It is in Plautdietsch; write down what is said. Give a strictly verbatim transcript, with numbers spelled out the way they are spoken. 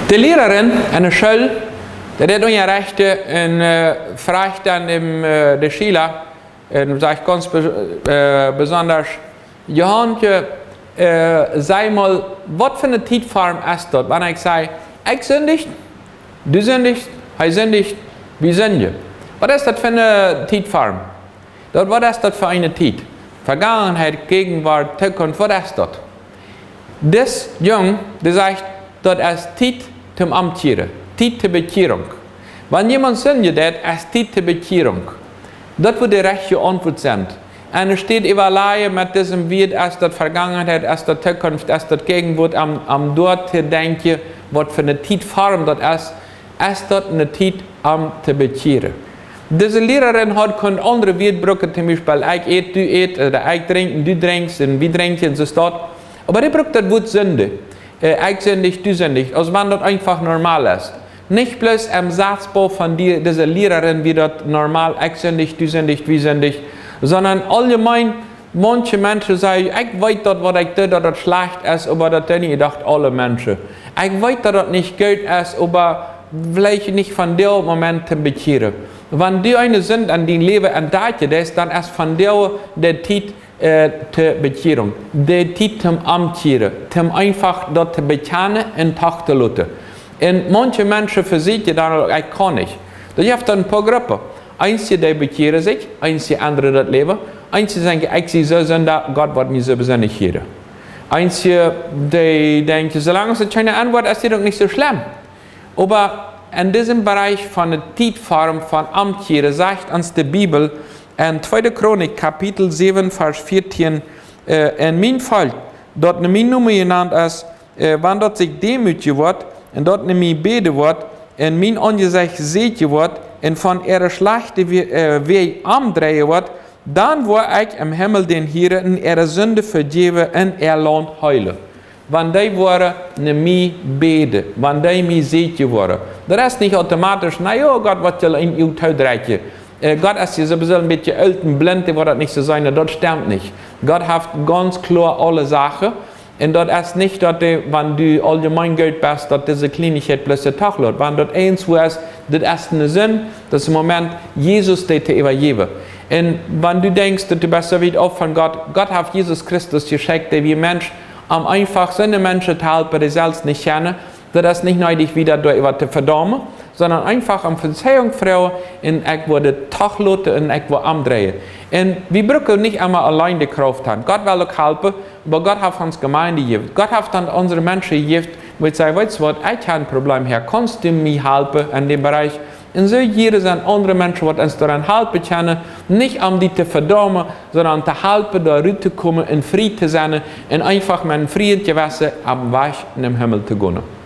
De Lierarin enne School, dee deed unjarechte un äh, fruach dan däm, äh, de Schiela, un sajcht gaunz be äh, besondasch: „Johaunje, äh, saj mol, waut fa eene Tietform es daut, wan ekj saj, ekj sindicht, du sindichst, hee sindicht, wie sindjen? Waut es daut fa eene Tietform? Daut, waut es daut fa eene Tiet? Vegangenheit, Jäajenwoat, Tookunft, waut es daut?“ Dis Jung, dee sajcht, daut es Tiet toom omkjieren, Tiet de Bekjierunk. Wan jemaunt sindicht, es Tiet de Bekjierunk. Daut woat de rajchte Auntwuat sennen. Un et steit äwalajen met disem Wieet, es daut Vegangenheit, es daut Tookunft, es daut Jäajenwoat, om, om doa to denkjen, waut fa eene Tietform daut es, es daut eene Tiet om to bekjieren. Dise Lierarin haud kunt aundre Wieed brucken, toom Biespel: ekj ät, du ätst, ooda ekj drinkj, du drinkjst, un wie drinkjen, soo es daut. Oba dee brukt daut Wuat Sind. Äh, ekj sindicht, du sindichst, aus wan daut eefach normal es. Nich bloos em Satzbau von die, dise Lierarin, wia daut normal, ekj sindicht, du sindichst, wie sindjen, sonda aulemol. Maunche Menschen sajen: „Ekj weet daut, waut ekj doo, daut daut schlajcht es, oba daut doonen nich, ekj docht, aule Menschen. Ekj weet, daut daut nich goot es, oba veleicht nich vondoag, Moment, toom bekjieren.“ Wan du eene Sind en dien Läwen entdakjen deist, dan es vondoag de Tiet äh, de Bekjierunk, de Tiet toom omkjieren, toom eefach daut to bekjanen un doch to loten. Un maunche Menschen vesieekjen dan uk: „Ekj kaun nich.“ Daut jeft dan een poa Gruppen. Eenje, dee bekjieren sikj, eenje endren daut Läwen, eenje sajen: „Ekj sie soo Sinda, Gott woat mie sowieso nich hieren.“ Eenje, dee denkjen, soo lang aus et kjeena aunwoat, es daut uk nich soo schlemm. Oba en disem Bereich von de Tietform von omkjieren sajcht ons de Bibel en tweede Chronik, Kapitel säwen, Varsch vieetieen: äh, „Un mien Volkj, daut no mienen Nomen jenant es, äh, wan daut sikj deemootjen woat, un daut no mie bäden woat, un mien Aunjesecht säkjen woat, un von äare schlajchte We-, äh, Wäaj omdreien woat, dan woa ekj em Himmel dän hieren un äare Sind vejäwen un äa Launt heelen.“ Wan dee woaren no mie bäden, wan dee mie säkjen woaren. Daut es nich automatisch: „Na jo, Gott woat junt een Uag toodrekjen. Äh, Gott es je sowieso een bät oolt un blint, dee woat daut nich soo seenen.“ Daut stemt nich. Gott haft gaunz kloa aule Sachen. Un daut es nich daut dee, wan du aulemol goot best, daut dise Kjleenichkjeit bloos de Tag lot. Wan daut eens woat, daut es eene Sind, daut es een Moment, Jesus dee to äwajäwen. Un wan du denkjst, daut du best soo wiet auf von Gott, Gott haft Jesus Christus jeschekjt, dee wia Mensch, om eefach soone Menschen to halpen, dee selfst nich kjennen. Daut es nich needich, wieda doaräwa to vedaumen, sonda eefach om Vejäwunk froagen un ekj woa daut doch loten un ekj woa omdreien. Un wie brucken nich emma auleen de Krauft han. Gott well uk halpen, oba Gott haft ons Jemeent jejäft. Gott haft ons aundre Menschen jejäft, wua ekj saj: „Weetst waut, ekj hab een Problem hia. Kaunst du mie halpen en däm Bereich?“ Un soo hia sent aundre Menschen, waut ons doaraun halpen kjennen, nich om die to vedaumen, sonda om to halpen, doa rut to komen un frie to sennen un eefach met een friet Jewessen oppem Wajch nom Himmel to gonen.